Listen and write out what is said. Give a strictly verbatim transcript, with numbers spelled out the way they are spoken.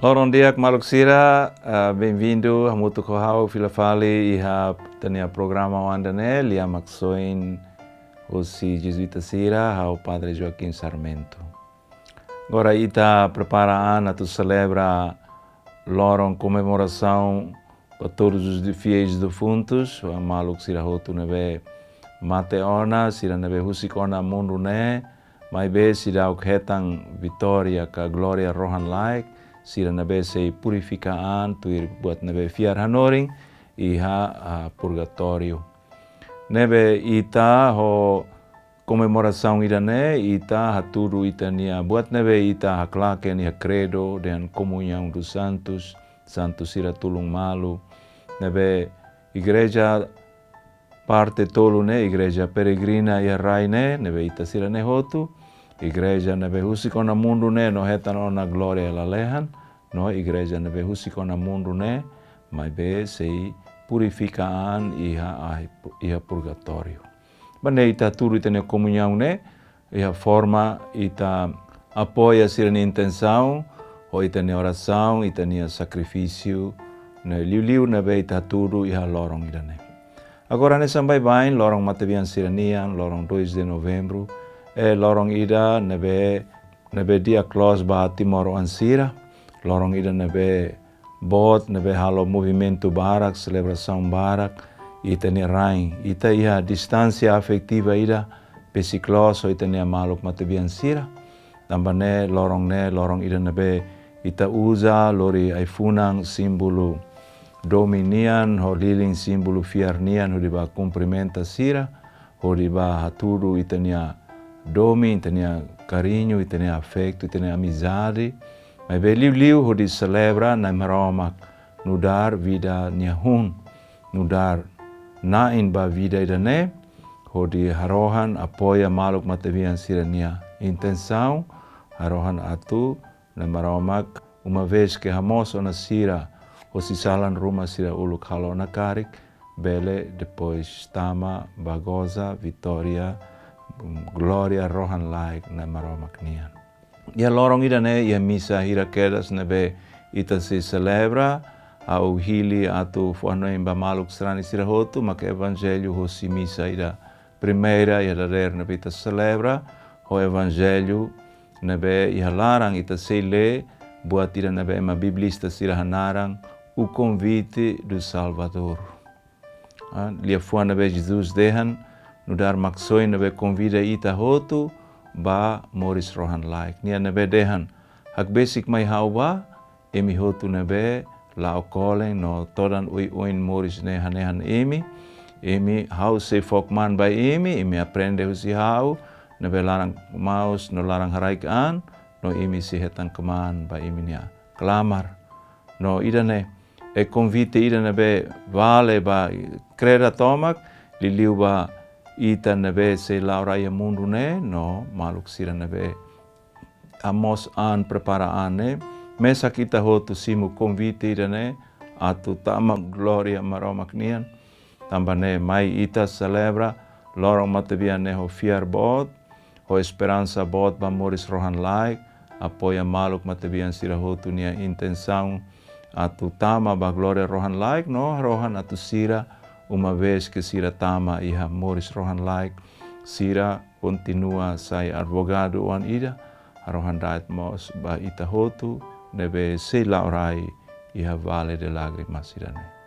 Loron di'ak maluk sira, ah, bem-vindo hamutuk ho ha'u fila fali iha ita-nia programa oan ida-ne'e, Lia Maksoin husi Jezuita sira, ha'u Padre Joaquim Sarmento. Agora ita prepara an atu selebra loron komemorasaun ba todos os de-, fiéis defuntos, ba maluk sira hotu ne'ebé mate ona, sira ne'ebé husik ona mundu ne'e, maibé seidauk hetan vitória ka glória rohan-laek, sira ne'ebé sei purifika an tuir buat ne'ebé fiar hanorin iha, ah, purgatóriu. Ne'ebé ita ho komemorasaun ida-ne'e, ita hatudu ita-nia buat ne'ebé ita haklaken iha Credo, dehan Comunhão dos Santos, santu sira tulun malu. Ne'ebé igreja parte tolu ne'e, igreja peregrina iha rai ne'e, ne'ebé ita sira ne'e hotu, igreja ne'ebé husik ona mundu ne'e no hetan ona glória lalehan, no igreja ne'ebé husik ona mundu ne'e, maibé sei purifika an iha, iha purgatóriu. Ba ne'e ita hatudu ita-nia komuñaun ne'e, iha forma ita apoia sira-nia intensaun, ho ita-nia orasaun, ita-nia sakrifísiu, ne'e liuliu ne'ebé ita hatudu iha loron ida-ne'e. Agora hanesan baibain, loron matebian sira-nian, loron dois de novembro, eh, loron ida ne'ebé, ne'ebé di'ak loos ba timoroan sira, loron ida ne'ebé boot, ne'ebé halo movimentu barak, selebrasaun barak, ita-nia rain. Ita iha distánsia afetiva ida, besik loos ho ita-nia maluk matebian sira. Tanba ne'e, loron ne'e, loron ida ne'ebé ita uza, lori ai-funan símbolu domin nian, ho lilin símbolu fiar nian, hodi ba kumprimenta sira, hodi ba hatudu ita-nia domin, ita-nia kariñu, ita-nia afetu, ita-nia amizade, maibé liuliu hodi selebra Na'i Maromak nu'udar vida nia hun, nu'udar na'in ba vida ida-ne'e, hodi harohan apoia maluk matebian sira-nia intensaun, harohan atu Na'i Maromak, uma vez que hamoos ona sira, hosi salan ruma sira uluk halo ona karik, bele depois tama ba goza vitória, glória rohan-laek Na'i Maromak nian. Iha loron ida-ne'e, iha misa hira kedas ne'ebé ita sei selebra, ha'u hili atu fó-hanoin ba maluk sarani sira hotu, maka evanjellu hosi misa ida primeira, iha dadeer ne'ebé ita selebra, ho evanjellu ne'ebé iha laran ita sei lee, buat ida ne'ebé ema biblista sira hanaran, O Convite do Salvador. Ah, liafuan ne'ebé Jesus dehan, nu'udar Maksoin ne'ebé konvida ita hotu ba moris rohan-laek. Nia ne'ebé dehan, hakbesik mai ha'u bá, imi hotu ne'ebé la'o kolen no todan oioin moris ne'e hanehan imi, imi ha'u sei fó kmaan ba imi, imi aprende husi ha'u, ne'ebé laran maus no laran haraik an, no imi sei hetan kmaan ba imi-nia klamar. No ida-ne'e, eh, konvite ida ne'ebé vale ba kreda tomak, liuliu ba ita ne'ebé sei la'o rai iha mundu ne'e, no maluk sira ne'ebé hamoos an, prepara an ne'e, mesak ita hotu simu konvite ida-ne'e, atu tama glória Maromak nian. Tanba ne'e mai ita selebra loron matebian ne'e ho fiar boot, ho esperansa boot ba moris rohan-laek, apoia maluk matebian sira hotu nia intensaun atu tama ba glória rohan-laek, no harohan atu sira, uma vez que sira tama iha moris rohan-laek, sira kontinua sai advogadu oan ida, harohan da'et mós ba ita hotu, ne'ebé sei la'o rai iha vale de lágrimas ida-ne'e.